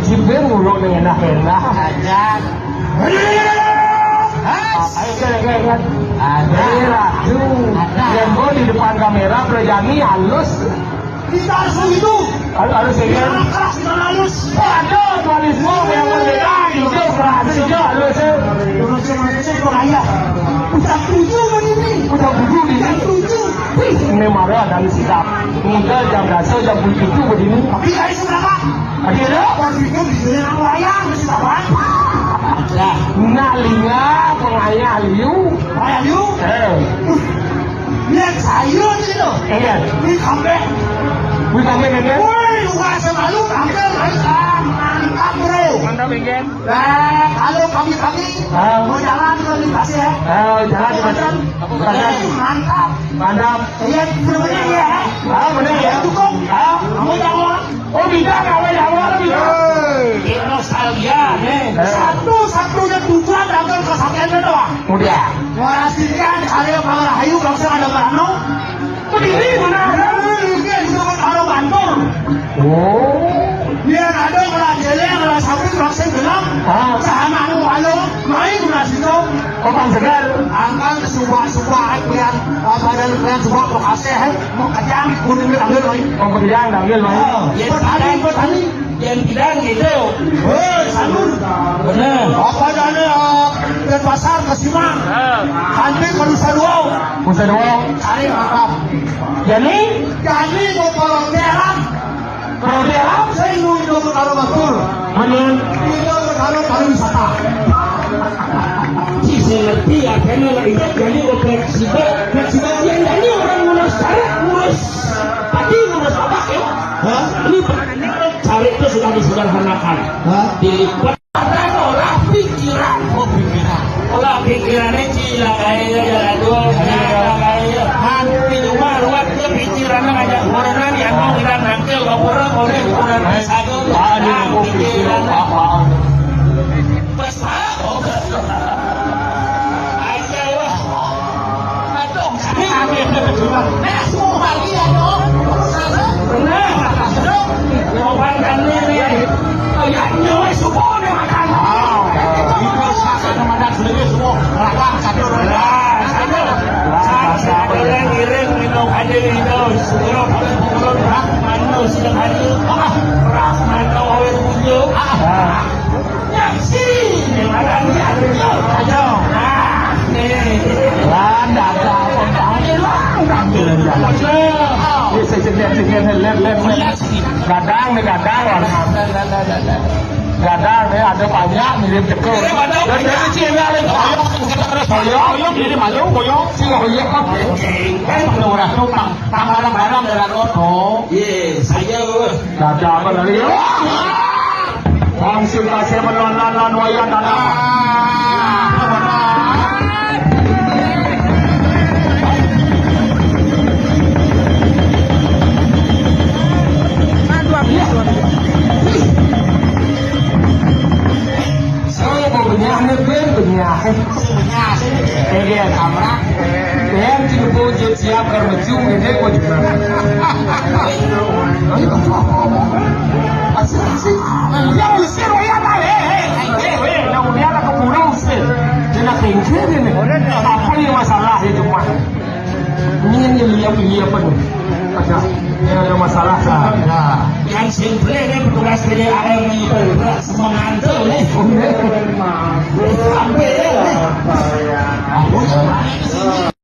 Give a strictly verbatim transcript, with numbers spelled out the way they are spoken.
Jibin ngurung dengan enak-enak. Aja. Ayo, ayo, ayo, ayo. Ada. Ada. Yang gua di depan kamera, berani halus. Kita harus begitu. Harus, harus, ya. Kita keras, kita halus. Waduh, dualisme yang berbeda. Hijau, keras, hijau, halus, ya. Terus yang mana sih, kok ayah? Udah tujuh menit ini. Udah tujuh ini. Udah tujuh. Wih, ini marah dan sikap. Udah jam dasar, jam tujuh begini. Tapi hari seberapa? Akhirnya? Pas itu di sini aku ayah, mesti tahu. Nah, linga, pengayah liu. Pengayah liu? Eh. Lihat sayur gitu. Iya. Ini sampai. Wih, sampai, kan? Woi, luar semalu, hampir, ah, mantap, bro. Mantap, Bang. Nah, kalau kami-kami, ah, mau jalan ke Bekasi, ya. Ah, jalan ke Bekasi. Bekasi. Mantap. Mantap. Iya, bener-bener, ya. Ah, bener, ya. Dukung. Ah. Kamu jangan. Oh, bisa, kamu jangan, bisa. Ini nostalgia, nih. Eh. Satu-satunya tujuan dagang kesaktian doang. Udah. Menghasilkan karya Pak Rahayu, kalau saya ada Parno. Begini, mana ada? Mungkin itu kan orang kantor. Oh. Biar ada ngelah jelek, ngelah sabun, ngelah saya gelap. Ah. Sama anu, anu, main ngelah situ. Oh, Bang Segar. Angkat subak-subak, eh, kalian, eh, badan kalian subak, mau kasih, eh, mau kejang, kuning, ambil, main. Oh, kejang, ambil, main. Oh, ya, petani, petani. Yang bilang gitu. Hei, Sanur. Bener. Apa jane, eh, Denpasar ke Simang? Ah. Nanti ke Nusa Dua. Nusa Dua. Cari makan. Jadi? Jadi mau kalau teran. Kalau teran? Saya nunggu ke Karo Batur. Bener. Kita ke Karo pariwisata. Si ngerti ya, karena itu jadi mau fleksibel. Fleksibel yang jadi orang ngurus syarat, ngurus padi, ngurus apa ya? Hah? Ini Carik itu sudah disederhanakan. Hah? Dilipat. Olah pikiran. Oh, pikiran. Olah pikirannya cilaka aja, jalan dua, cilaka aja. Nanti cuma ruwet ke pikirannya aja. Corona di anu, kita nangkil, gak pernah, oleh kurang satu. Aduh, pikiran. Apa? Pas, oh, aja, wah. Aduh. Nah, semua balik ya, dong. Terus, terus. Nah, terus. Jawaban kan ini. Oh, ya, nyawa semua nih makan. Ah, itu sasa nama dan sendiri semua. Belakang, satu, dua. Nah, satu. Nah, satu, satu. Ada yang ngiring minum aja nih, dong. Suruh, suruh, Rahman, sudah hari. Ah, Rahman, awet muncul. Ah. Nyaksi, ayo. Nah, nih. Lah, ndak ada apa-apa. Ayo, lah, ngambil aja. Ayo. Ini saya cek, cek, cek, lihat, lihat, lihat. Gadang nih, gadang, warna. Gadang nih, ada banyak mirip cekul. Ini mana? Dan dari sini ada koyok. Koyok, koyok, ini malu, koyok. Si koyok apa? Ini orang tumpang. Tang barang-barang dari rodo. Iya, saya, Bos. Dada apa tadi? Wong sing kasih menonton lan wayang dada. Saya mau benyah nih, Ben, benyah. Benyah. Eh, dia kamera. Ben, tiba-tiba siap kerja, ini gua juga. Asik, asik. Nah, dia usir, ya, Pak. Eh, eh, eh, eh, nah, dia anak keburu usir. Dia nak pinggir ini. Apa yang masalah itu, Pak? Ini, ini lihat, lihat apa nih? Ada, ini ada masalah, Pak. Nah. Yang simple ini petugas P D A M itu, Pak, mengantuk nih. Sampai, ya.